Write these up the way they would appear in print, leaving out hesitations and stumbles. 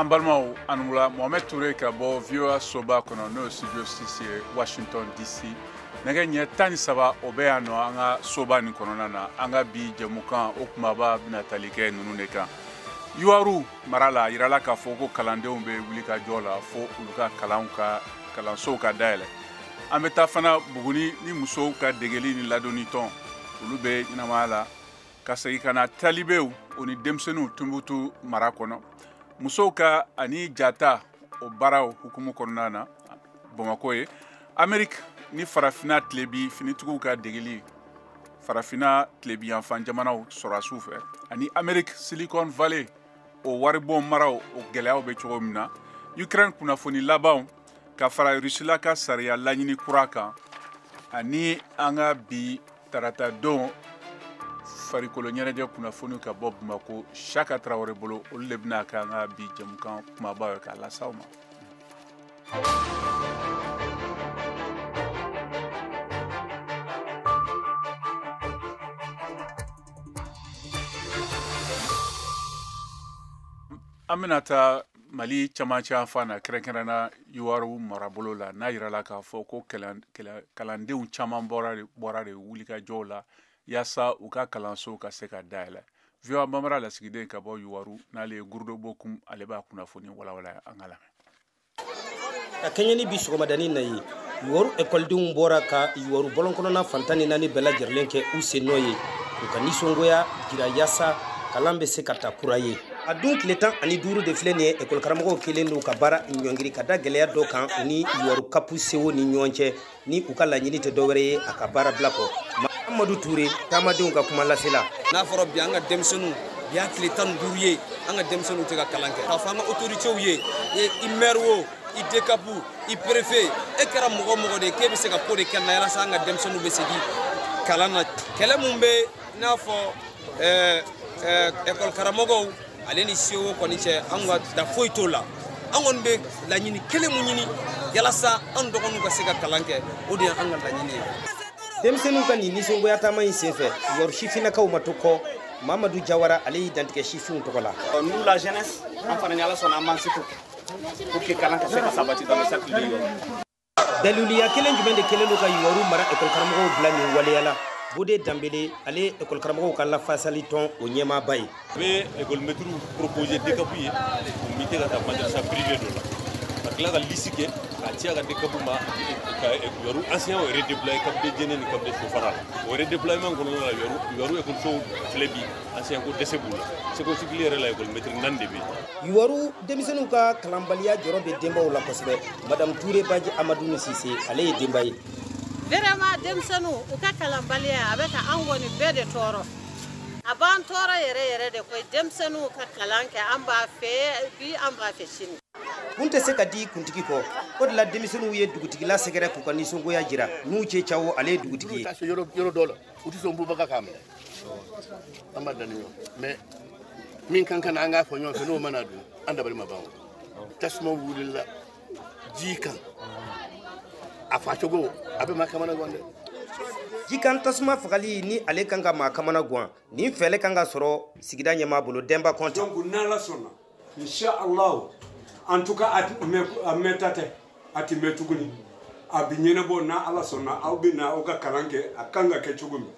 An balimaw, aw ni wula. Mohamed Touré ka bɔ VOA soba kɔnɔ, n'o ye studio 6 ye, Washington DC. Nɛgɛ ɲɛ 13, o bɛ yan nɔ an ka soba nin kɔnɔna na. An ka bi jɛmukan, o kumaba bɛna tali kɛ ninnu de kan. Youwarou mara la, a yirala k'a fɔ ko kalandenw bɛ wuli ka jɔ la fo olu ka kalanw ka kalansow ka dayɛlɛ. An bɛ taa fana Buguni ni musow ka degeli ni ladonni tɔn, olu bɛ ɲɛnamaya la. Ka segin ka na talibew, o ni denmisɛnninw, Tunbutu mara kɔnɔ, musow ka ani jata o baaraw hukumu kɔnɔna na Bamakɔ ye. Ameriki ni Farafina tilebi finitigiw ka degeli Farafina tilebi yanfan jamanaw sɔrɔdasiw fɛ, ani Ameriki Silicon Valley o waribon maraw, o gɛlɛyaw bɛ cogo min na. Ukraine kunnafoni labanw, ka fara Rusila ka sariya laɲini kura kan, ani an ka bi tarata don farikolo ɲɛnajɛ kunnafoni ka bɔ Bamako, Saka Tarawele bolo. Olu de bɛna kɛ an ka bi jɛmukan kumabaw ye k'a las'aw ma. An bɛna taa Mali camancɛ yanfan na, kɛrɛnkɛrɛnna Youwarou marabolo la, n'a yirala k'a fɔ ko kalandenw caman bɔra de wulikajɔw la yaasa u ka kalansow ka se ka dayɛlɛ. VOA Bambara lasigiden ka bɔ Youwarou, n'ale ye Gurudo Bokum, ale b'a kunnafoni walawala. An ka lamɛn. Ka kɛɲɛ ni bi sɔgɔmadanin na ye, Youwarou ekɔlidenw bɔra ka Youwarou bɔlɔn kɔnɔna fan 14 bɛɛ lajɛlen kɛ u sen nɔ ye, k'u ka nisɔngoya jira yaasa kalan bɛ se ka ta kura ye. A dun tile 15 de filɛ nin ye, ekɔli karamɔgɔw kɛlen don ka baara ɲɔngiri ka da gɛlɛya dɔ kan u ni Youwarou CAP CO ni ɲɔgɔn cɛ, ni u ka laɲini tɛ dɔwɛrɛ ye a ka baara bila kɔ. Amadu Ture, taamadenw ka kuma lasela. N'a fɔra bi an ka denmisɛnninw, bi y'a tile 15 ye, an ka denmisɛnninw tɛ ka kalan kɛ. K'a fɔ an ka autorités ye, i maire o, i DCAP, i préfet, e kɛra mɔgɔ o mɔgɔ de ye k'e bɛ se ka ko de kɛ na yalasa an ka denmisɛnninw bɛ segin kalan na. Kɛlɛ mun bɛ i n'a fɔ ekɔli karamɔgɔw ale ni CO kɔni cɛ, an ka da foyi t'o la. An kɔni bɛ laɲini kelen mun ɲini yalasa an dɔgɔninw ka se ka kalan kɛ, o de ye an ka laɲini ye. Denmisɛnninw ka nin nisɔngoya taama in senfɛ, Youwarou sifinnakaw ma to kɔ. Mamadu Jawara, ale y'i dantigɛ sifinw tɔgɔ la. Nous, la jeunesse, an fana ni Ala sɔnna, an b'an seko kɛ pour que kalan ka se ka sabati dans le cercle de Youwarou. Daliluya kelen jumɛn de kɛlen don ka Youwarou mara ekɔli karamɔgɔw bila nin waleya la? Bode Danbele, ale ye ekɔli karamɔgɔw ka lafasali tɔn o ɲɛmaaba ye. A bɛ ekɔli mɛtiriw proposer DCAP ye k'u muter ka taa madrasa privé dɔ la, ka tila ka liste kɛ k'a ci a ka DCAP ma, ka Youwarou enseignants redéployer CAP de Djenné ni CAP de Sofara la. O redéploiement kɔnɔna la, Youwarou ekɔlisow filɛ bi, enseignant ko dɛsɛ b'u la. Second cycle yɛrɛ la, ekɔli mɛtiri 4 de bɛ yen. Youwarou denmisɛnninw ka kalanbaliya jɔrɔ bɛ denbaw la kosɛbɛ. Madame Touré Baji Amadu Sise, ale ye denba ye. Vraiment, denmisɛnninw u ka kalanbaliya, a bɛ ka an kɔni bɛɛ de tɔɔrɔ. A b'an tɔɔrɔ yɛrɛ yɛrɛ de koyi. Denmisɛnninw ka kalan kɛ, an b'a fɛ bi, an b'a fɛ sini. Kun tɛ se ka di kuntigi kɔ. O de la denmisɛnninw ye dugutigila sɛgɛrɛ k'u ka nisɔngoya jira. N'u cɛ cawo, ale ye dugutigi ye. Yɔrɔ dɔw la, u tɛ sɔn bubaga k'a minɛ. An b'a danni ɲɔgɔn mais min kan ka na, an k'a fɔ ɲɔgɔn fɛ, n'o mana dun, an dabali ma ban. O tasuma wulila ji kan, a facogo a bɛ maa kamana gan dɛ. Jikan tasuma fagali ni ale kan ka maa kamana gan, nin fɛɛrɛ kan ka sɔrɔ sigida ɲɛmaa bolo, Denba Kɔnte. Donc n'Ala sɔnna, inshallah, en tout cas a mɛnta tɛ, a ti mɛn tuguni, a bi ɲɛnabɔ n'a Ala sɔnna. Aw bɛ na aw ka kalan kɛ, a kan ka kɛ cogo min.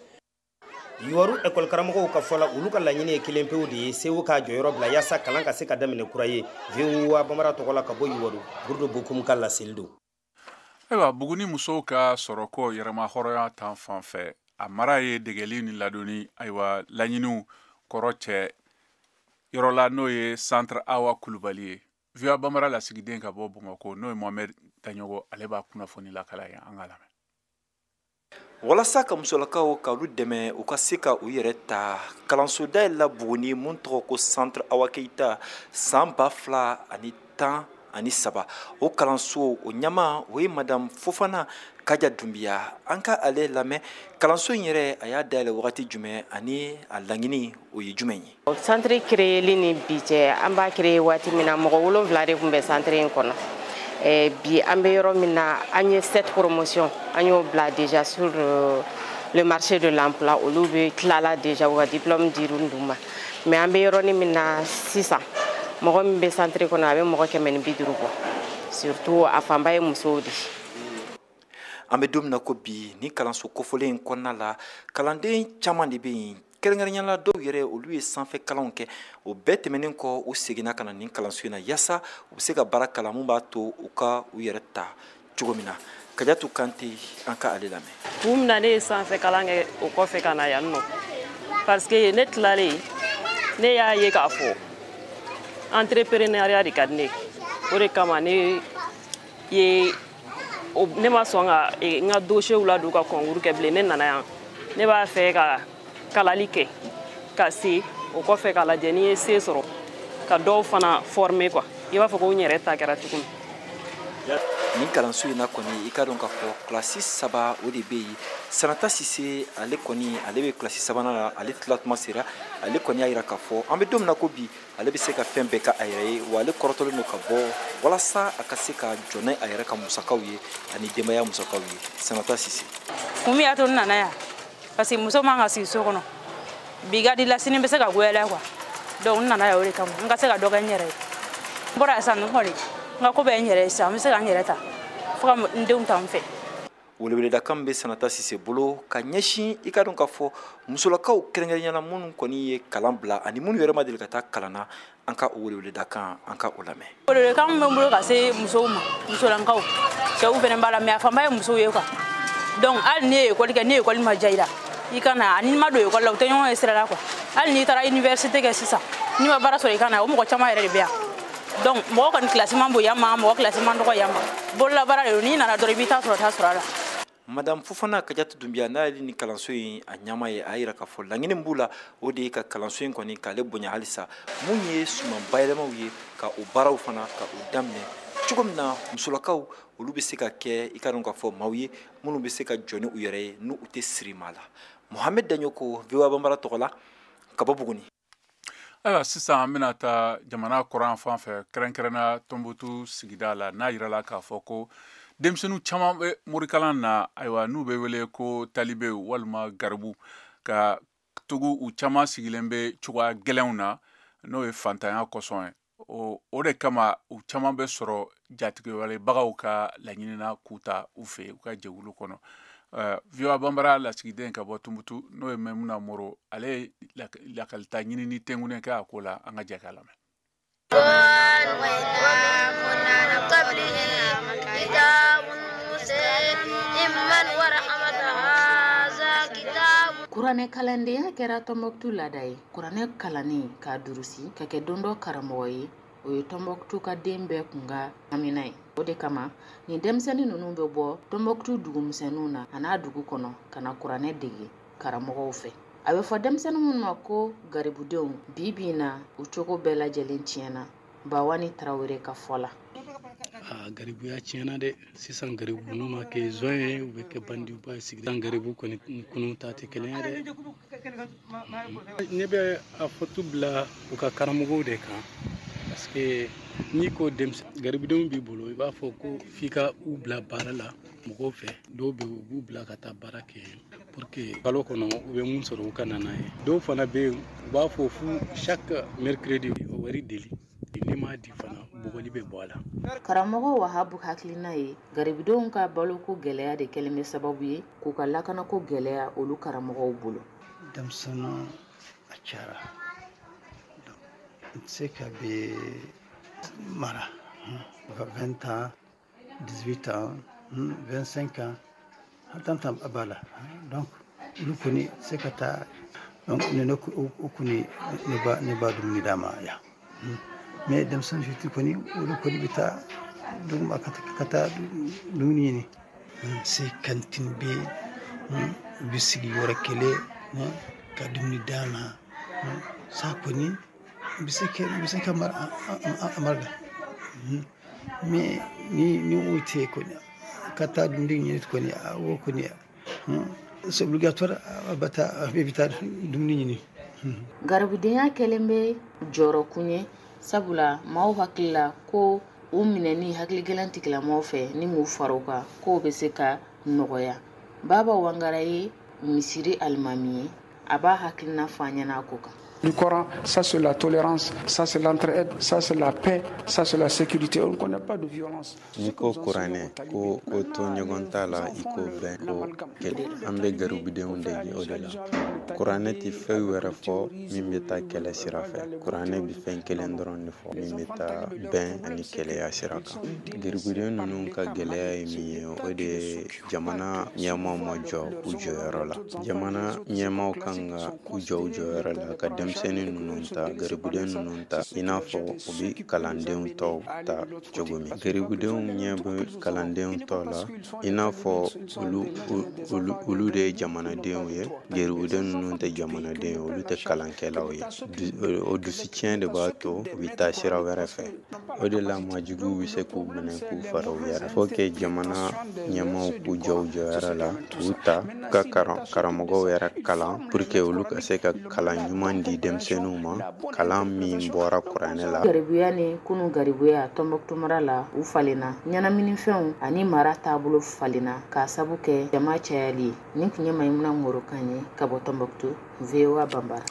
Youwarou ekɔli karamɔgɔw ka fɔ la, olu ka laɲini ye kelen pewu de ye: CO k'a jɔyɔrɔ bila yaasa kalan ka se ka daminɛ kura ye. VOA Bambara tɔgɔ la ka bɔ Youwarou, Gurudo Bokum ka laseli don. Ayiwa, Buguni musow ka sɔrɔko yɛrɛma hɔrɔnya tan fan fɛ, a mara ye degeli ni ladonni, ayiwa, laɲiniw kɔrɔ cɛ yɔrɔ la, n'o ye Centre Awa Kulubali ye. VOA Bambara lasigiden ka bɔ Bamakɔ, n'o ye Mohamed Daɲɔgɔ, ale b'a kunnafoni lakala ye. An ka lamɛn. Walasa ka musolakaw ka olu dɛmɛ u ka se ka u yɛrɛ ta, kalanso dayɛlɛla Buguni mun tɔgɔ ko Centre Awa Keyita san 2013. O kalanso o ɲama, o ye Madame Fofana Kaja Dunbiya. An ka ale lamɛn. Kalanso in yɛrɛ, a y'a dayɛlɛ wagati jumɛn ani a laɲini o ye jumɛn ye? Centre créeli ni bi cɛ, an b'a créer waati min na, mɔgɔ 7 de tun bɛ centre in kɔnɔ. Bi an bɛ yɔrɔ min na, an ye 7 promotion, an y'o bila déjà sur le marché de l'emploi. Olu bɛ tilala déjà, u ka diplôme dir'u ma. Mais an bɛ yɔrɔnin min na sisan, Mɔgɔ min bɛ centre kɔnɔ, a bɛ mɔgɔ 150 bɔ, surtout a fanba ye musow de. An bɛ don min na ko bi, ni kalanso kofɔlen in kɔnɔna la, kalanden caman de bɛ yen, kɛrɛnkɛrɛnnenya la dɔw yɛrɛ, olu ye sanfɛ kalanw kɛ. O bɛɛ tɛmɛnen kɔ, u seginna ka na nin kalanso in na yaasa u bɛ se ka baara kalan mun b'a to u ka u yɛrɛ ta cogo min na. Kajatu Kante, an ka ale lamɛn. Kun min na ne ye sanfɛ kalan kɛ o kɔfɛ ka na yan nɔ, parce que ne tilalen, ne y'a ye k'a fɔ entrepreneuriat de ka di ne ye. O de kama ne ye, ne ma sɔn ka n ka dossier ladon ka concours kɛ bilen. Ne nana yan, ne b'a fɛ ka kalali kɛ ka se o kɔfɛ k'a lajɛ n'i ye se sɔrɔ ka dɔw fana former quoi, i b'a fɔ ko n yɛrɛ ta kɛra cogo min. Nin kalanso in na kɔni, i ka dɔn k'a fɔ kilasi 3 o de bɛ yen. Sanata Sise, ale kɔni, ale bɛ kilasi 3nan la, ale tila tuma sera. Ale kɔni y'a jira k'a fɔ an bɛ don min na ko bi, ale bɛ se ka fɛn bɛɛ kɛ a yɛrɛ ye, wa ale kɔrɔtɔlen don ka bɔ walasa a ka se ka jɔ n'a a yɛrɛ ka musakaw ye ani denbaya musakaw ye. Sanata Sise. Kun min y'a to n nana yan, parce que muso man ka sigi so kɔnɔ, bi ka di la, sini bɛ se ka goya la quoi. Donc n nana yan o de kama, n ka se ka dɔ kɛ n yɛrɛ ye. N bɔra yan sisan, n kɔni n ka ko bɛɛ ye n yɛrɛ ye sisan, n bɛ se ka n yɛrɛ ta fo ka n denw ta n fɛ. Weleweledakan bɛ Sanata Sise bolo ka ɲɛsin, i ka dɔn k'a fɔ musolakaw, kɛrɛnkɛrɛnnenya la minnu kɔni ye kalan bila ani minnu yɛrɛ ma deli ka taa kalan na, an ka o weleweledakan, an ka o lamɛn. Welewelekan min bɛ n bolo ka se musow ma, musolankaw, cɛw fana b'a la, mais a fanba ye musow ye quoi. Donc hali n'i ye ekɔli kɛ, ni ekɔli ma diya i la, i ka na, ani n'i ma don ekɔli la, u tɛ ɲɔgɔn ye sira la quoi. Hali n'i taara université kɛ sisan, n'i ma baara sɔrɔ, i ka na, o mɔgɔ caman yɛrɛ de bɛ yan. Donc mɔgɔ kɔni kilasi man bon yan ma, mɔgɔ kilasi man dɔgɔ yan ma, bololabaara de don. N'i nana dɔrɔn, i b'i ta sɔrɔ, ta sɔrɔ a la. Madame Fofana Kajatu Dunbiya, n'ale ni kalanso in a ɲama ye, a y'a jira k'a fɔ laɲini min b'u la, o de ye ka kalanso in kɔni k'ale bonya halisa, mun ye suman bayɛlɛmaw ye, ka o baaraw fana ka o daminɛ cogo min na musolakaw olu bɛ se ka kɛ, i ka dɔn k'a fɔ maaw ye minnu bɛ se ka jɔ ni u yɛrɛ ye, n'u tɛ siri maa la. Mohamed Daɲoko, VOA Banbara tɔgɔ la, ka bɔ Buguni. Ayiwa, sisan an bɛna taa jamana kɔrɔn fan fɛ, kɛrɛnkɛrɛnna Tɔnbutu sigida la, n'a yirala k'a fɔ ko denmisɛnnin caman bɛ morikalan na. Ayiwa, n'u bɛ wele ko talibew walima garibu, ka tugu u caman sigilen bɛ cogoya gɛlɛnw na, n'o ye fantanya kosɔn ye. O de kama u caman bɛ sɔrɔ jatigɛwalebagaw ka laɲini na k'u ta u fɛ u ka jɛkulu kɔnɔ. VOA Banbara lasigiden ka bɔ Tumutu, n'o ye Maimuna Moro, ale ye lakalita ɲinini tɛnkunnen kɛ a ko la. An ka jɛ k'a lamɛn. Kuranɛ kalandenya kɛra Tɔnbɔkutu laada ye. Kuranɛ kalanni k'a durusi ka kɛ don dɔ karamɔgɔ ye, o ye Tɔnbɔkutu ka den bɛɛ kun ka hamina ye. O de kama nin denmisɛnnin ninnu bɛ bɔ Tɔnbɔkutu dugumisɛnninw na a n'a dugu kɔnɔ ka na kuranɛ dege karamɔgɔw fɛ. A bɛ fɔ denmisɛnnin minnu ma ko garibudenw, bi bi in na u cogo bɛɛ lajɛlen tiɲɛna. Bawani Tarawele ka fɔ la. Garibuya tiɲɛna dɛ. Sisan garibu n'u ma kɛ zɔn ye, u bɛ kɛ bandiba ye. Sigidan garibu kɔni kunun ta tɛ kelen ye dɛ. Ne bɛ a fɔtu bila u ka karamɔgɔw de kan, parce que n'i ko denmisɛn garibudenw b'i bolo, i b'a fɔ ko f'i ka u bila baara la mɔgɔw fɛ. Dɔw bɛ yen, u b'u bila ka taa baara kɛ pour que kalo kɔnɔ u bɛ mun sɔrɔ, u ka na n'a ye. Dɔw fana bɛ yen, u b'a fɔ fu chaque mercredi o wari deli, n'i m'a di fana, bugɔli bɛ bɔ a la. Karamɔgɔ Wahabu hakilina ye garibudenw ka baloko gɛlɛya de kɛlen bɛ sababu ye k'u ka lakanako gɛlɛya olu karamɔgɔw bolo. Denmisɛnninw a cayara, n tɛ se ka bɛ mara 20 ans, 18 ans, 25 ans, hali tan a b'a la. Donc olu kɔni se ka taa, donc ne o kɔni ne b'a dumuni d'a ma yan. Mais denmisɛnnin fitini kɔni, olu kɔni bɛ taa duguma ka taa dumuni ɲini. Se cantine bɛ yen, u bɛ sigi yɔrɔ kelen ka dumuni d'a ma. Sa kɔni bɛ se ka mara a mara la. Mais ni o tɛ kɔni, ka taa dumuni ɲini kɔni, o kɔni c'est obligatoire, a bɛ taa dumuni ɲini. Garibudenya kɛlen bɛ jɔyɔrɔkun ye, sabula maaw hakili la ko u minɛni hakiligɛlɛn tigilamɔgɔw fɛ ni k'u fara u kan, k'o bɛ se ka nɔgɔya. Baba Wangara ye misiri alimami ye, a b'a hakilina fɔ an ɲɛna a ko kan. Le Coran, ça c'est la tolérance, ça c'est l'entraide, ça c'est la paix, ça c'est la sécurité. On ne connaît pas de violence. N'i ko kuranɛ ko ko to ɲɔgɔn t'a la i ko bɛn ko kɛlɛ, an bɛ garibudenw dege o de la. Kuranɛ tɛ fɛn wɛrɛ fɔ min bɛ taa kɛlɛ sira fɛ. Kuranɛ bɛ fɛn kelen dɔrɔn de fɔ min bɛ taa bɛn ani kɛlɛya sira kan. Garibuden ninnu ka gɛlɛya ye min ye, o de ye jamana ɲɛmaaw ma jɔ u jɔyɔrɔ la. Jamana ɲɛmaaw kan ka u jɔ u jɔyɔrɔ la ka denmisɛnnin ninnu ta, garibuden ninnu ta i n'a fɔ u bɛ kalandenw tɔw ta cogo min. Garibudenw ɲɛ bɛ kalandenw tɔw la i n'a fɔ olu de ye jamanadenw ye. Garibuden ninnu tɛ jamanaden ye, olu tɛ kalankɛlaw ye. O dusutiɲɛ de b'a to u bɛ taa sira wɛrɛ fɛ. O de la maajuguw bɛ se k'u minɛ k'u fara u yɛrɛ. Faut que jamana ɲɛmaaw k'u jɔ u jɔyɔrɔ la, k'u ta ka karamɔgɔw yɛrɛ kalan pour que olu ka se ka kalan ɲuman di denmisɛnninw ma, kalan min bɔra kuranɛ la. Garibuya ni kunu garibuya Tɔnbɔkutu mara la, u falenna. Ɲɛnaminifɛnw ani mara taabolo falenna k'a sabu kɛ jama cayali ye. Nin tun ye Mayimuna Ngorokan ye ka bɔ Tɔnbɔkutu, VOA Banbara.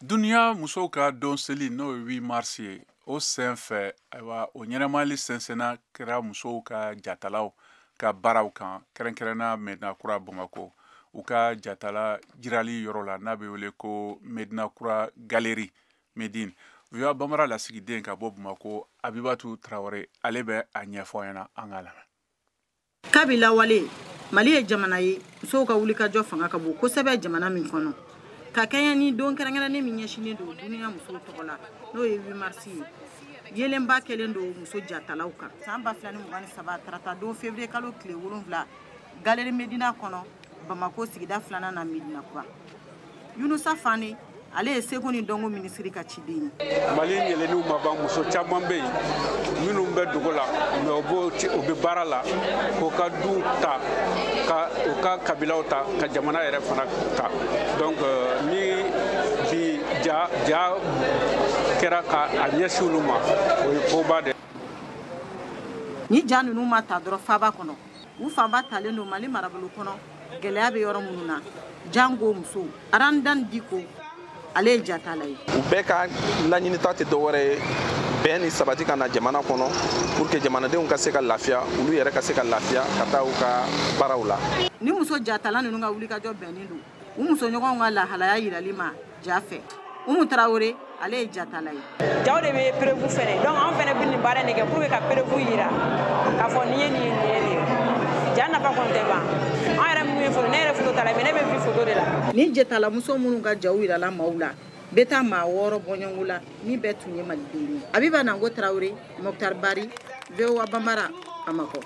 Duniya musow ka don seli, n'o ye 8 mars ye, o sen fɛ, ayiwa, o ɲɛnamali sɛnsɛnna kɛra musow ka jatalaw ka baaraw kan, kɛrɛnkɛrɛnna Medina Kura Bamakɔ, u ka jatala jirali yɔrɔ la n'a bɛ wele ko Medina Kura Galerie Medine. VOA Bambara lasigiden ka bɔ Bamakɔ, Abibatu Tarawele, ale bɛ a ɲɛfɔ an ɲɛna, an k'a lamɛn. Kabi lawale, Mali ye jamana ye musow ka wulikajɔ fanga ka bon kosɛbɛ jamana min kɔnɔ, ka kɛɲɛ ni don kɛrɛnkɛrɛnnen min ɲɛsinnen don duniya musow tɔgɔ la, n'o ye 8 mars ye. Yelenba kɛlen don muso jatalaw kan. San 2023, tarata don février kalo tile 7, Galerie Medina kɔnɔ, Bamako sigida filanan na, Medina Kura. Yunusa Fane, ale ye seko ni dɔnko minisiri ka ciden ye. Mali yɛlɛnniw ma ban, muso caman bɛ yen minnu bɛ dogo la, mais u bɛ baara la k'u ka duw ta, ka u ka kabilaw ta, ka jamana yɛrɛ fana ta. Donc ni bi ja ja kɛra ka a ɲɛsin olu ma, o ye koba de. Ni ja ninnu ma ta dɔrɔn faaba kɔnɔ, u fanba talen don Mali marabolo kɔnɔ, gɛlɛya bɛ yɔrɔ minnu na, jango musow. Arandan Diko, ale ye jatala ye. U bɛɛ ka laɲinita tɛ dɔwɛrɛ ye bɛn ni sabati ka na jamana kɔnɔ pour que jamanadenw ka se ka lafiya, olu yɛrɛ ka se ka lafiya ka taa u ka baaraw la. Ni muso jatala ninnu ka wulikajɔ bɛnnen don u musoɲɔgɔnw ka lahalaya yirali ma ja fɛ. Umu Tarawele, ale ye jatala ye. Jaw de bɛ preuve fɛnɛ, donc an fɛnɛ bɛ nin baara in de kɛ pour que ka preuve yira k'a fɔ nin ye nin ye, nin ye nin ye. Ja nafa kɔni tɛ ban. An yɛrɛ minnu ye photo, ne yɛrɛ photo ta la, mais ne bɛ vue photo de la. Ni jatalamuso minnu ka jaw yirala maaw la, bɛ taa maa 6 bɔɲɔgɔnko la min bɛɛ tun ye maliden ye. Abiba Nango Tarawele, Mokhtar Bari, VOA Bambara, Bamakɔ.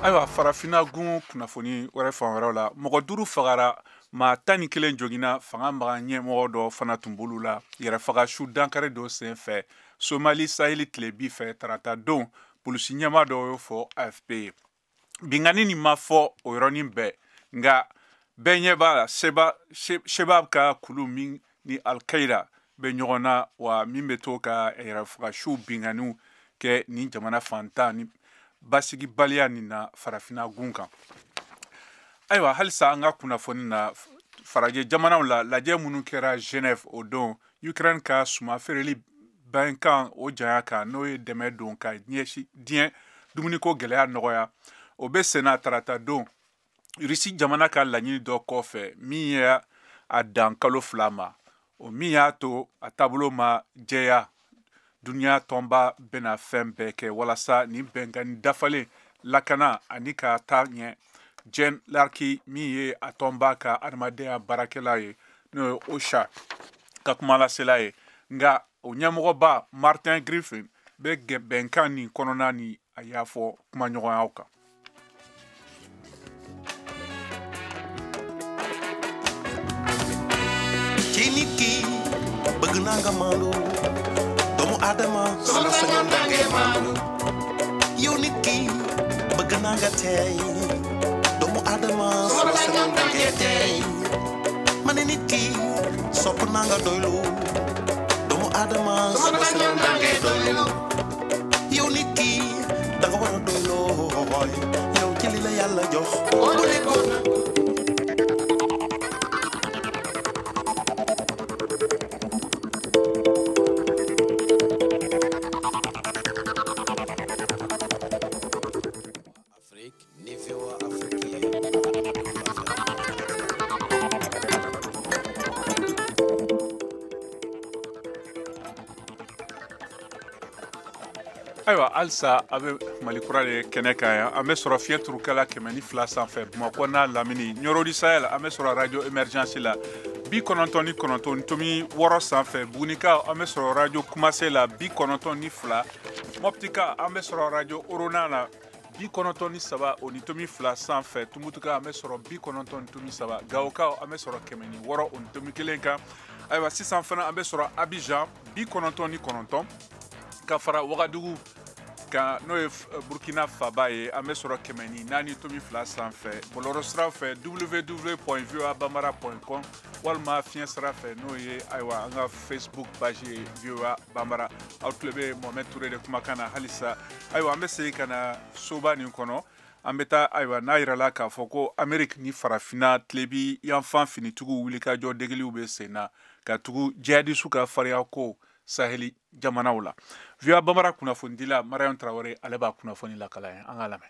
Ayiwa, farafinna gun kunnafoni wɛrɛ fan wɛrɛw la, mɔgɔ 5 fagara, maa 11 joginna, fanga maga ɲɛmɔgɔ dɔ fana tun b'olu la yɛrɛfaga su dankari dɔ sen fɛ Somali saheli tilebi fɛ tarata don, polisi ɲɛmaa dɔw y'o fɔ AFP ye. Binkanni nin ma fɔ o yɔrɔnin bɛɛ, nka bɛɛ ɲɛ b'a la Shebab ka kulu min ni Al-Qaïda bɛ ɲɔgɔn na, wa min bɛ to ka yɛrɛfaga su binkanniw kɛ nin jamana fantan ni basigibaliya nin na farafinna gun kan. Ayiwa, halisa an ka kunnafoni na, farajɛ jamanaw la, lajɛ minnu kɛra Genève o don, Ukraine ka suma feereli bɛnkan o janya kan, n'o ye dɛmɛ don ka ɲɛsin diɲɛ dumuniko gɛlɛya nɔgɔya, o bɛ senna tarata don Russie jamana ka laɲini dɔ kɔfɛ min ye a dan kalo 2 ma, o min y'a to a taabolo ma jɛya. Duniya tɔnba bɛna fɛn bɛɛ kɛ walasa nin bɛnkanni dafalen lakana ani ka taa ɲɛ. Jen Larki, min ye a tɔnba ka adamadenya baarakɛla ye, n'o ye OCHA ka kumalasela ye, nka o ɲɛmɔgɔba Martin Griffin bɛ bɛnkan nin kɔnɔna ni a y'a fɔ kumaɲɔgɔnyaw kan. Ci nit ki bëgg naa nga maandu, doomu aadama sama sañoon da ngay maandu. Yow nit ki bëgg naa nga teey, doomu aadama sama sañoon da ngay teey. Ma ne nit ki sopp naa nga doylu, doomu aadama sama sañoon da ngay doylu. Yow nit ki da nga war a doyloo, yow ci li la yàlla jox. Ayiwa, halisa a bɛ Mali kura de kɛnɛ kan yan. An bɛ sɔrɔ fiɲɛ turukɛla 102 sanfɛ Bamakɔ n'a lamini. Ɲɔrɔ du Sahel, an bɛ sɔrɔ radio Emergence la 99.6 sanfɛ. Bugunikaw, an bɛ sɔrɔ radio Kumase la 92. Mɔptika, an bɛ sɔrɔ radio Orona la 93.2 sanfɛ. Tumutuka, an bɛ sɔrɔ 90.3. Gawokaw, an bɛ sɔrɔ 106.1 kan. Ayiwa, sisan fana an bɛ sɔrɔ Abidjan 99, ka fara Wagadugu kan, n'o ye Burkina faba ye, an bɛ sɔrɔ 104.2 sanfɛ. Bɔlɔlɔ sira fɛ, www.voabambara.com, walima fiɲɛ sira fɛ, n'o ye ayiwa an ka Facebook page ye, VOA Bambara. Aw tulo bɛ Mohamed Touré de kumakan na halisa. Ayiwa, an bɛ segin ka na soba nin kɔnɔ. An bɛ taa, ayiwa, n'a yirala k'a fɔ ko Amérique ni farafinna tilebi yanfan finitigiw wulikajɔ degeliw bɛ sen na ka tugu jihadisu ka farinya ko saheli jamanaw la. VOA Bambara kunnafonidila Mariam Traoré, ale b'a kunnafoni lakala ye, an k'a lamɛn.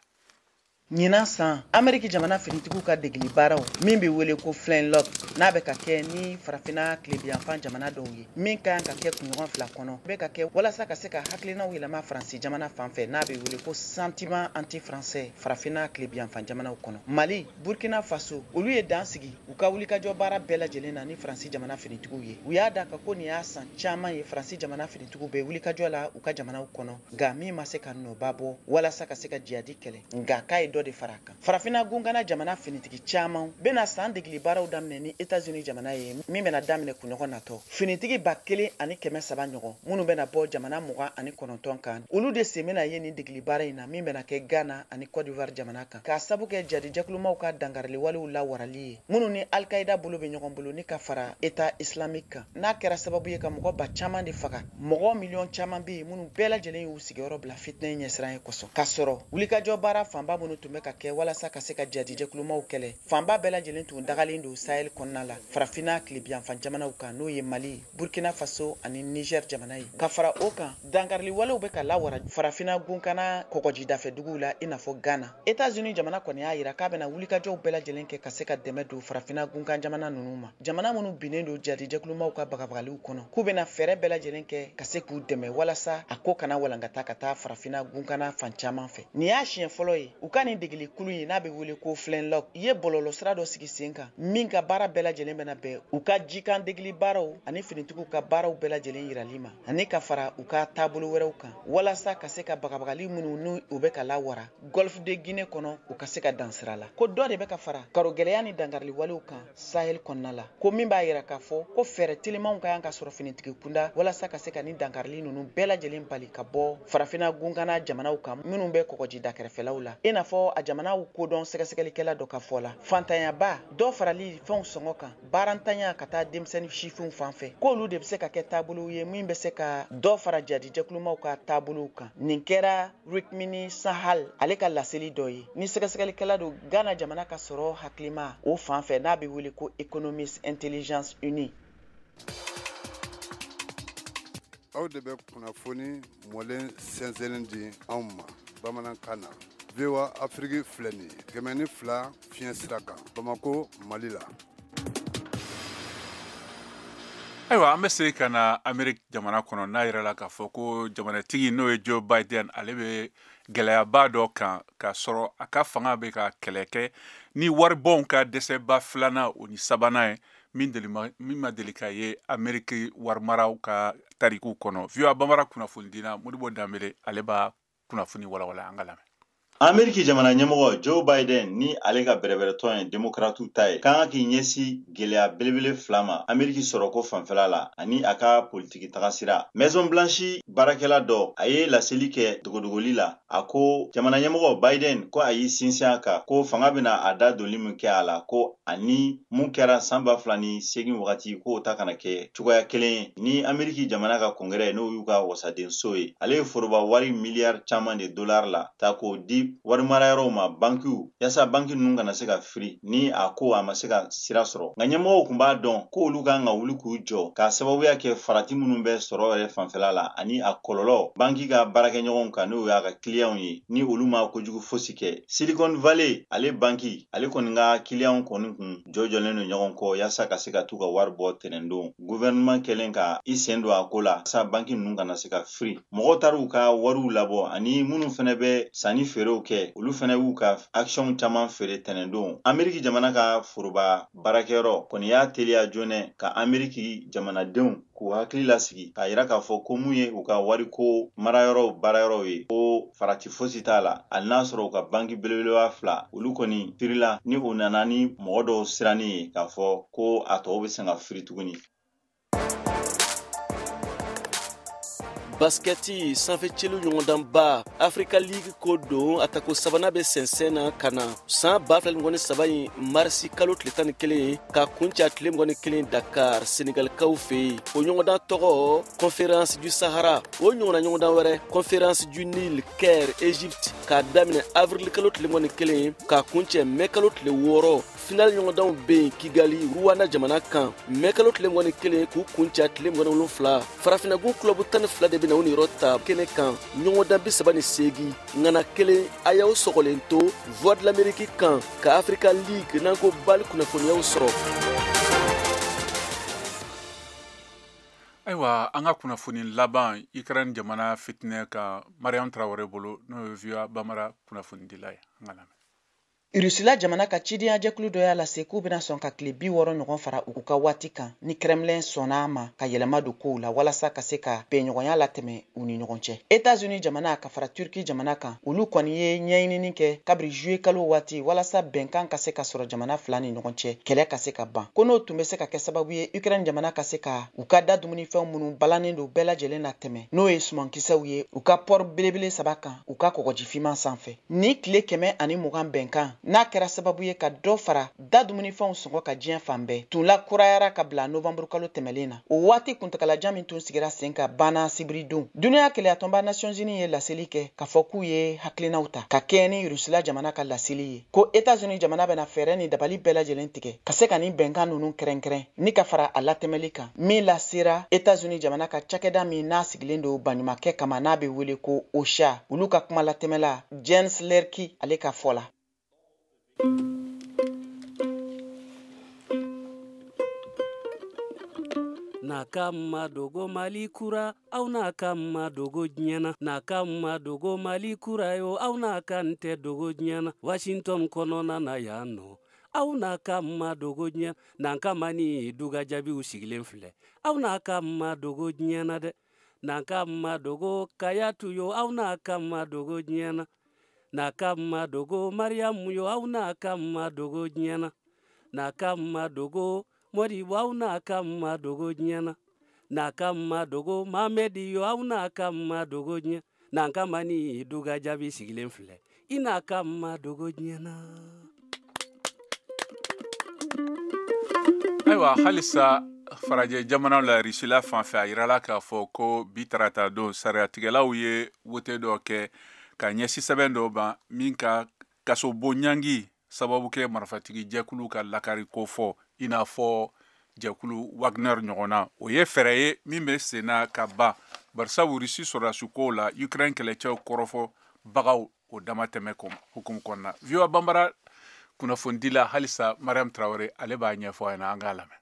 Ɲinan san, Ameriki jamana finitigiw ka degeli baaraw min bɛ wele ko Flintlock, n'a bɛ ka kɛ ni farafinna tilebiyanfan jamana dɔw ye, min ka kan ka kɛ kunɲɔgɔn 2 kɔnɔ, bɛ ka kɛ walasa ka se ka hakilinaw yɛlɛma Faransi jamana fan fɛ, n'a bɛ wele ko sentiment anti-français farafinna tilebiyanfan jamanaw kɔnɔ. Mali, Burkina Faso, olu ye dan sigi u ka wulikajɔ baara bɛɛ lajɛlen na ni Faransi jamana finitigiw ye. U y'a da ka ko nin y'a san caman ye Faransi jamana finitigiw bɛ wulikajɔ la u ka jamanaw kɔnɔ, nka min ma se ka nɔba bɔ walasa ka se ka jihadi kɛlɛ, nka k'a ye dɔ de fara kan. Farafinna gungana jamana finitigi caman bɛna san degeli baaraw daminɛ ni États-Unis jamana ye, min bɛna daminɛ kunɲɔgɔn natɔ. Finitigi 1300 ɲɔgɔn minnu bɛna bɔ jamana 29 kan, olu de sen bɛna ye nin degeli baara in na, min bɛna kɛ Ghana ani Côte d'Ivoire jamana kan, k'a sabu kɛ jadijɛkulumaw ka dankarili walew lawarali ye, minnu ni Al-Qaïda bolo bɛ ɲɔgɔn bolo ni ka fara État islamique kan, n'a kɛra sababu ye ka mɔgɔ ba caman de faga. Mɔgɔ miliyɔn caman bɛ yen minnu bɛɛ lajɛlen y'u sigiyɔrɔ bila fitinɛ ɲɛsiran ye kosɔn, k'a sɔrɔ wulikajɔ baara fanba minnu tun bɛ ka kɛ walasa ka se ka jadijɛkulumaw kɛlɛ, fanba bɛɛ lajɛlen tun dagalen don Sahel kɔnɔna la, farafinna tilebiyanfan jamanaw kan, n'o ye Mali, Burkina Faso ani Niger jamana ye. Ka fara o kan, dankarili walew bɛ ka lawara farafinna gunkana kɔgɔjidafɛduguw la, i n'a fɔ Ghana. États-Unis jamana kɔni y'a yira k'a bɛna wulikajɔw bɛɛ lajɛlen kɛ ka se ka dɛmɛ don farafinna gunkan jamana ninnu ma, jamana minnu binnen don jadijɛkulumaw ka bagabagaliw kɔnɔ, k'u bɛna fɛɛrɛ bɛɛ lajɛlen kɛ ka se k'u dɛmɛ walasa a ko kana walankata ka taa farafinna gunkana fan caman fɛ. Nin y'a siɲɛ fɔlɔ ye u ka nin degeli kulu in, n'a bɛ wele ko Flintlock, i ye bɔlɔlɔsira dɔ sigi sen kan min ka baara bɛɛ lajɛlen bɛna bɛn u ka jikan degeli baaraw ani finitigiw ka baaraw bɛɛ lajɛlen yirali ma, ani ka fara u ka taabolo wɛrɛw kan, walasa ka se ka bagabagali minnu n'u u bɛ ka lawara Golfe de Guinée kɔnɔ, u ka se ka dan sira la. Ko dɔ de bɛ ka fara karogɛlɛya ni dankarili walew kan Sahel kɔnɔna la, ko min b'a yira k'a fɔ ko fɛɛrɛ telimanw ka kan ka sɔrɔ finitigi kunda walasa ka se ka nin dankarili ninnu bɛɛ lajɛlen bali ka bɔ farafinna gunkana jamanaw kan minnu bɛ kɔgɔjida kɛrɛfɛlaw la, i n'a fɔ a jamanaw kodɔn sɛgɛsɛgɛlikɛla dɔ ka fɔ la. Fantanyaba, dɔ farali fɛnw sɔngɔ kan, baarantanya ka taa denmisɛnnin sifinw fan fɛ, k'olu de bɛ se ka kɛ taabolow ye min bɛ se ka dɔ fara jadijɛkulumaw ka taabolow kan. Nin kɛra Rukmini Sahal ale ka laseli dɔ ye, ni sɛgɛsɛgɛlikɛla don Ghana jamana ka sɔrɔ hakilima o fan fɛ, n'a bɛ wele ko Economist Intelligence Unit. Aw de bɛ kunnafoni mɔlen sɛnsɛnnen di anw ma bamanankan na. VOA Afrique filɛ nin ye 102 fiɲɛ sira kan Bamako, Mali la. Ayiwa, an bɛ segin ka na Amérique jamana kɔnɔ, n'a yɛrɛ la k'a fɔ ko jamanatigi, n'o ye Joe Biden, ale bɛ gɛlɛyaba dɔ kan, k'a sɔrɔ a ka fanga bɛ ka kɛlɛ kɛ ni waribɔnw ka dɛsɛba filanan o ni sabanan ye, min ma deli ka ye Amérique warimaraw ka tariku kɔnɔ. VOA Bambara kunnafonidila Modibo Danbele, ale b'a kunnafoni walawala, an ka lamɛn. Ameriki jamana ɲɛmɔgɔ Joe Biden ni ale ka bɛrɛbɛrɛtɔn ye demokratiw ta ye, ka kan k'i ɲɛsin gɛlɛya belebele fila ma Ameriki sɔrɔko fanfɛla la ani a ka politiki tagasira. Maison Blanche baarakɛla dɔ, a ye laseli kɛ dogodogoli la, a ko jamana ɲɛmɔgɔ Biden ko a y'i sinsin a kan ko fanga bɛna a da doli min kɛ a la, ko ani mun kɛra san 2008 wagati, k'o ta kana kɛ cogoya kelen ye ni Ameriki jamana ka kɔngɛrɛ, n'o y'u ka wasadenso ye. Ale ye foroba wari miliyari caman de dolari la ta k'o di ɲɛsin warimarayɔrɔw ma, bankiw, yaasa banki ninnu kana se ka firi ni a ko a ma se ka sira sɔrɔ. Nka ɲɛmɔgɔw tun b'a dɔn ko olu kan ka wuli k'u jɔ k'a sababuya kɛ farati minnu bɛ sɔrɔ yɛrɛ fanfɛla la ani a kɔlɔlɔ banki ka baarakɛɲɔgɔnw kan, n'o y'a ka kiliyanw ye, ni olu ma kojugu fosi kɛ. Silicon Valley ale banki, ale kɔni ka kiliyanw kɔni kun jɔjɔlen don ɲɔgɔn kɔ yaasa ka se ka t'u ka wari bɔ tɛnɛndon. Gouvernement kɛlen ka i sen don a ko la sa banki ninnu kana se ka firi. Mɔgɔw taar'u ka wariw labɔ, ani minnu fɛnɛ bɛ sanni feerew kɛ, olu fɛnɛ y'u ka actions caman feere tɛnɛndon. Ameriki jamana ka foroba baarakɛyɔrɔ kɔni y'a teliya joona ka Ameriki jamanadenw k'u hakili lasigi, k'a yira k'a fɔ ko mun ye u ka wariko marayɔrɔw baarayɔrɔw ye, ko farati fosi t'a la, hali n'a sɔrɔ u ka banki belebeleba fila olu kɔni firila, ni o nana ni mɔgɔ dɔw siranni ye k'a fɔ ko a tɔw bɛ se ka firi tuguni. Baskɛti sanfɛ celu ɲɔgɔndanba Africa League ko don a tako sabanan bɛ sɛnsɛn na ka na san 2023 in marisi kalo tile 11 ka kuncɛ tile 21 Dakar Senegalikaw fɛ yen. O ɲɔgɔndan tɔgɔ Conférence du Sahara. O ɲɔgɔnna ɲɔgɔndan wɛrɛ Conférence du Nil Caire Égypte k'a daminɛ avril kalo tile 21 ka kuncɛ mai kalo tile 6. Final ɲɔgɔndanw bɛ yen Kigali Rwanda jamana kan mai kalo tile 21 k'u kuncɛ tile 27. Farafinnagun club 12 de bɛ na u niyɔrɔ ta kɛnɛ kan ɲɔgɔndan 38 ŋana kelen. A y'aw sɔgɔlen to Voix de l'Amérique kan ka Africa League n'an ko bali kunnafoniyaw sɔrɔ. Ayiwa, an ka kunnafoni laban Ukraine jamana fitinɛ kan Mariam Traoré bolo, n'o ye VOA Bambara kunnafonidila ye. An ka lamɛn. Rusila jamana ka cidenjɛkulu dɔ y'a lase k'u bɛna sɔn ka tile 60 ɲɔgɔn fara u ka waati kan ni Kremlin sɔnna a ma ka yɛlɛma don kow la walasa ka se ka bɛnɲɔgɔnya latɛmɛ u ni ɲɔgɔn cɛ. États-Unis jamana ka fara Turki jamana kan, olu kɔni ye ɲɛɲinini kɛ kabiri juillet kalo waati walasa bɛnkan ka se ka sɔrɔ jamana fila ni ɲɔgɔn cɛ, kɛlɛ ka se ka ban. Ko n'o tun bɛ se ka kɛ sababu ye Ukraine jamana ka se ka u ka da dumunifɛnw minnu balannen don bɛɛ lajɛlen latɛmɛ, n'o ye sumankisɛw ye, u ka port belebele 3 kan u ka kɔgɔjifinman sanfɛ. Ni tile 120 bɛnkan n'a kɛra sababu ye ka dɔ fara da dumunifɛnw sɔngɔ ka diɲɛ fan bɛɛ, tun lakurayara ka bila novembre kalo tɛmɛlen na. O waati kuntagalajan min tun sigira sen kan banna sibiridon. Duniya kelenyatɔnba Nations Unies ye laseli kɛ k'a fɔ k'u ye hakilinaw ta ka kɛɲɛ ni Rusila jamana ka laseli ye ko États-Unis jamana bɛna fɛɛrɛ ni dabali bɛɛ lajɛlen tigɛ ka se ka nin bɛnkan ninnu kɛrɛnkɛrɛn ni ka fara a latɛmɛli kan, min lasera États-Unis jamana ka cakɛda min n'a sigilen don baɲumankɛ kama n'a bɛ wele ko OSHA, olu ka kuma latɛmɛla Jens Lerki ale ka fɔ la. N'a ka ma dogo Mali kura, aw n'a ka ma dogo diɲɛ na. N'a ka ma dogo Mali kura yo, aw n'a ka n tɛ dogo diɲɛ na. Washington kɔnɔna na yan nɔ, aw n'a ka ma dogo diɲɛ. N'an ka ma ni duga jaabiw sigilen filɛ, aw n'a ka ma dogo diɲɛ na dɛ. N'an ka ma dogo Kayatu yo, aw n'a ka ma dogo diɲɛ na. N'a ka ma dogo Mariamu yo, aw n'a ka ma dogo diɲɛ na. N'a ka ma dogo Modibo, aw n'a ka ma dogo diɲɛ na. N'a ka ma dogo Mamedi yo, aw n'a ka ma dogo diɲɛ. N'an ka ma ni duga jaabi sigilen filɛ, i n'a ka ma dogo diɲɛ na. Ayiwa, halisa farajɛ jamanaw la, Rusila fan fɛ, a yirala k'a fɔ ko bi tarata don sariyatigɛlaw ye wote dɔ kɛ ka ɲɛsin sɛbɛn dɔw ban min ka kasobon ɲangi sababu kɛ marifatigi jɛkulu ka lakari ko fɔ, i n'a fɔ jɛkulu Wagner ɲɔgɔn na. O ye fɛɛrɛ ye min bɛ sen na ka ban, barisabu Rusi sɔrɔdasi la Ukraine kɛlɛcɛw kɔrɔfɔ bagaw o dama tɛmɛ hukumu kɔnɔna. VOA Bambara kunnafonidila halisa Mariam Traoré ale b'a ɲɛfɔ a ɲɛna, an k'a lamɛn.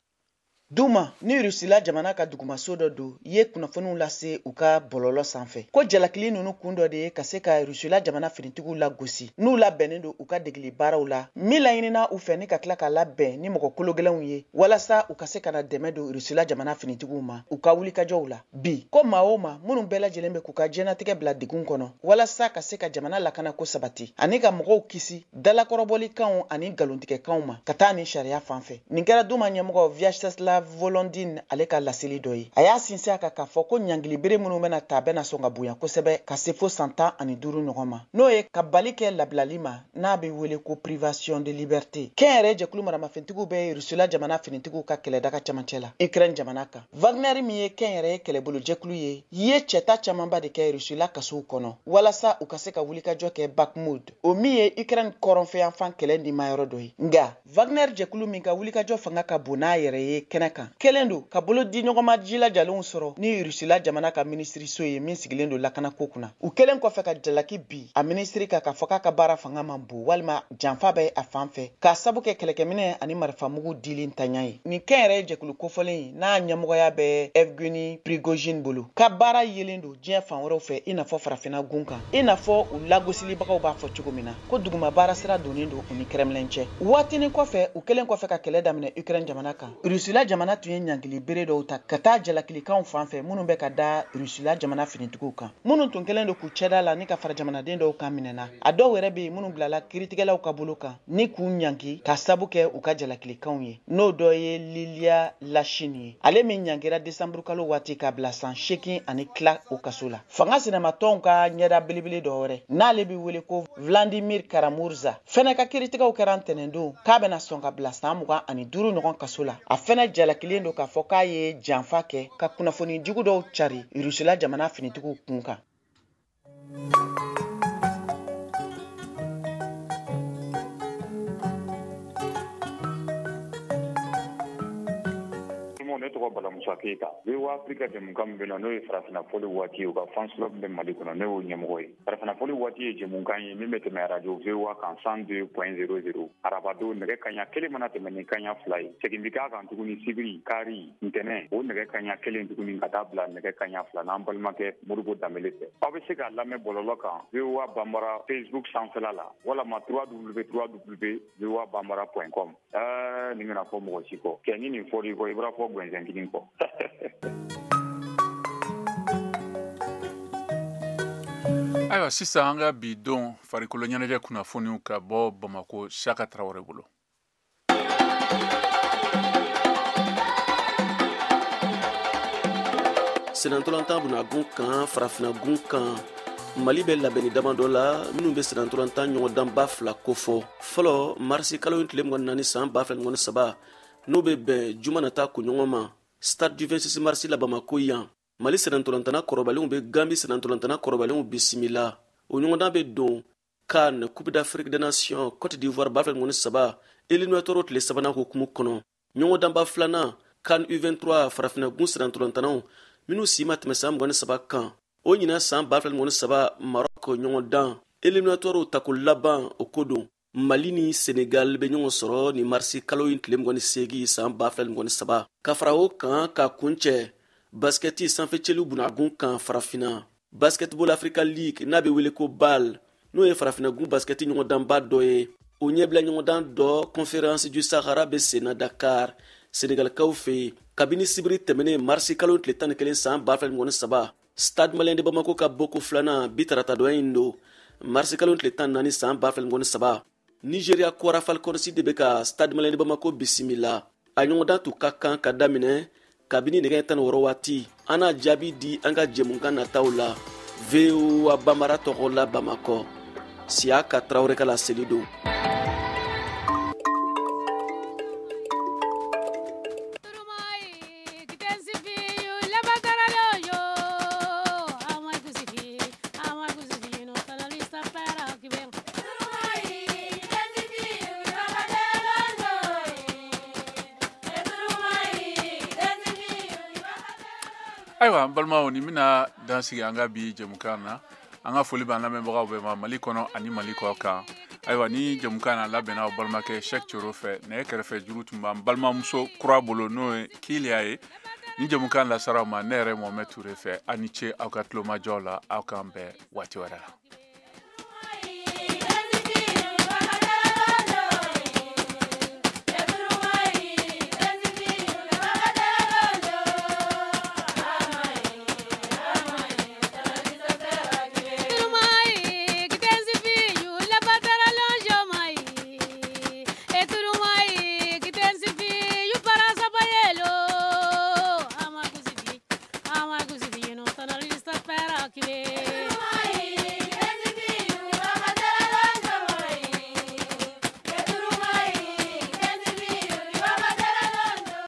Duma ni Rusila jamana ka dugumaso dɔ don ye kunnafoniw lase u ka bɔlɔlɔ sanfɛ ko jalakili ninnu kun dɔ de ye ka se ka Rusila jamana finitigiw lagosi n'u labɛnnen don u ka degeli baaraw la min laɲinina u fɛ ni ka tila ka labɛn ni mɔgɔ kologɛlɛnw ye walasa u ka se ka na dɛmɛ don Rusila jamana finitigiw ma u ka wulikajɔw la. Bi ko maa o maa minnu bɛɛ lajɛlen bɛ k'u ka diɲɛnatigɛ bila degun kɔnɔ walasa ka se ka jamana lakanako sabati ani ka mɔgɔw kisi dalakɔrɔbɔlikanw ani nkalontigɛkanw ma ka taa ni sariya fan fɛ. Nin kɛra Duma ɲɛmɔgɔ Vyacheslav Alexandra Volodine ale ka laseli dɔ ye. A y'a sinsin a kan k'a fɔ ko ɲangilibere minnu bɛna ta bɛna sɔn ka bonya kosɛbɛ ka se fo san 15 ɲɔgɔn ma, n'o ye ka bali kɛ labilali ma n'a bɛ wele ko privation de liberté. Kɛnyɛrɛye jɛkulu maramafɛntigiw bɛ Rusila jamana finitigiw ka kɛlɛdaga cɛmancɛ la Ukraine jamana kan. Wagner min ye kɛnyɛrɛye kɛlɛbolo jɛkulu ye, ye cɛta camanba de kɛ Rusila kasow kɔnɔ walasa u ka se ka wulikajɔ kɛ Bakhmut, o min ye Ukraine kɔrɔnfɛyanfan kɛlɛ nimayɔrɔ dɔ ye. Nka Wagner jɛkulu min ka wulikajɔ fanga ka bon n'a yɛrɛ ye kɛnɛ kan, kɛlen don ka bolo di ɲɔgɔnma jilajalenw sɔrɔ ni Rusila jamana ka minisiriso ye min sigilen don lakanako kunna. U kɛlen kɔfɛ ka jalaki bi a minisiri kan k'a fɔ k'a ka baara fanga man bon walima janfa bɛ a fan fɛ k'a sabu kɛ kɛlɛkɛminɛ ani marifamugu dili ntanya ye. Nin kɛnyɛrɛye jɛkulu kofɔlen in n'a ɲɛmɔgɔya bɛ Evgeny Prigojine bolo ka baara yelen don diɲɛ fan wɛrɛw fɛ, i n'a fɔ farafinna gun kan, i n'a fɔ u lagosilibagaw b'a fɔ cogo min na ko duguma baara sira donnen don u ni Kremlin cɛ. Waatinin kɔfɛ, u kɛlen kɔfɛ ka kɛlɛ daminɛ Ukraine jamana kan, Rusila jamana tun ye ɲangili bere dɔw ta ka taa jalakilikanw fan fɛ minnu bɛ ka da Rusila jamana finitigiw kan, minnu tun kɛlen don k'u cɛda la ni ka fara jamanaden dɔw kan minɛna. A dɔw yɛrɛ bɛ yen minnu bilala kiritigɛlaw ka bolo kan ni k'u ɲangi ka sabu kɛ u ka jalakilikanw ye. N'o dɔ ye Lilia Lashin ye, ale min ɲangira desanburu kalo waati ka bila san 8 ani tila o kaso la. Fanga sinamatɔnw ka ɲɛda belebele dɔ wɛrɛ n'ale bɛ wele ko Vladimir Karamurza fɛnɛ ka kiritigɛw kɛra ntɛnɛndon k'a bɛna sɔn ka bila san 25 ɲɔgɔn kaso la. A fɛnɛ jalakilen don k'a fɔ k'a ye janfa kɛ ka kunnafoni jugu dɔw cari Rusila jamana finitigiw kun kan. Ne tɔgɔ Bala Musa Keyita. VOA Afrika jɛmukan min bɛ na, n'o ye farafinna fɔli waati ye, u ka fans club bɛ Mali kɔnɔ, ne y'o ɲɛmɔgɔ ye. Farafinna fɔli waati ye jɛmukan ye min bɛ tɛmɛ radio VOA kan 102.00 arabadon nɛgɛ kanɲɛ 1 mana tɛmɛ ni kanɲɛ 2 ye. Segin bɛ k'a kan tuguni sibiri, kari, ntɛnɛn, o nɛgɛ kanɲɛ 1 tuguni ka taa bila nɛgɛ kanɲɛ 2 n'an balimakɛ Modibo Danbele fɛ. Aw bɛ se k'a lamɛn bɔlɔlɔ kan VOA Banbara Facebook sanfɛla la walama www.voabambara.com. Nin kana fɔ mɔgɔ si kɔ. Kɛ ni nin fɔr'i kɔ, i bɔra fɔ gɛnzɛn kelen kɔ. Ayiwa, sisan an ka bi don farikolo ɲɛnajɛ kunnafoniw ka bɔ Bamako Saka Tarawele bolo. Senantolantan bunagun kan, farafinna gun kan, Mali bɛ labɛnni damadɔ la minnu bɛ senantolantan ɲɔgɔndanba 2 kofɔ. Fɔlɔ, marisi kalo in tile 24 san 2023, n'o bɛ bɛn juma nata kunɲɔgɔn ma, Stade du 26 mars la Bamako yan, Mali senantolantana kɔrɔbalenw bɛ Gambi senantolantana kɔrɔbalenw bisimila. O ɲɔgɔndan bɛ don CAN Coupe d'Afrique des Nations Côte d'Ivoire 2023 éliminatoire tile 3nan hukumu kɔnɔ. Ɲɔgɔndanba 2nan CAN U23 farafinna gun senantolantanaw minnu si ma tɛmɛ san 23 kan, o ɲinan san 2023 Maroc ɲɔgɔndan éliminatoire tako laban o ko don. Mali ni Senegal bɛ ɲɔgɔn sɔrɔ ni marisi kalo in tile 28 san 2023. Ka fara o kan ka kuncɛ baskɛti sanfɛcɛliw bunagun kan farafinna, Basketball Africa League n'a bɛ wele ko BAL, n'o ye farafinna gun baskɛti ɲɔgɔndanba dɔ ye, o ɲɛbila ɲɔgɔndan dɔ Conférence du Sahara bɛ senna Dakar, Senegalikaw fɛ yen kabini sibiri tɛmɛnen marisi kalo tile 11 san 2023. Stade Malien de Bamako ka bɔko 2nan bi tarata dɔ in don marisi kalo tile 14 san 2023. Nigeria Kwara Falcons de bɛ ka Stade Malien de Bamako bisimila. A ɲɔgɔndan tun ka kan ka daminɛ kabini nɛgɛ 16 waati. An n'a jaabi di an ka jɛmukan nataw la. VOA Bambara tɔgɔ la Bamakɔ, Siyaka Tarawele ka laseli don. Ayiwa, n balimaw, nin bɛna dan sigi an ka bi jɛmukan na. An ka foli b'an lamɛnbagaw bɛɛ ma Mali kɔnɔ ani Mali kɔ kan. Ayiwa, ni jɛmukan na labɛnna aw balimakɛ Cheikh Coro fɛ, nɛgɛ kɛrɛfɛ juru tun b'an balimamuso kura bolo, n'o ye Kiliya ye. Ni jɛmukan lasara aw ma ne yɛrɛ Mohamed Toure fɛ. Aw ni ce aw ka tulomajɔ la, aw k'an bɛn waati wɛrɛ la.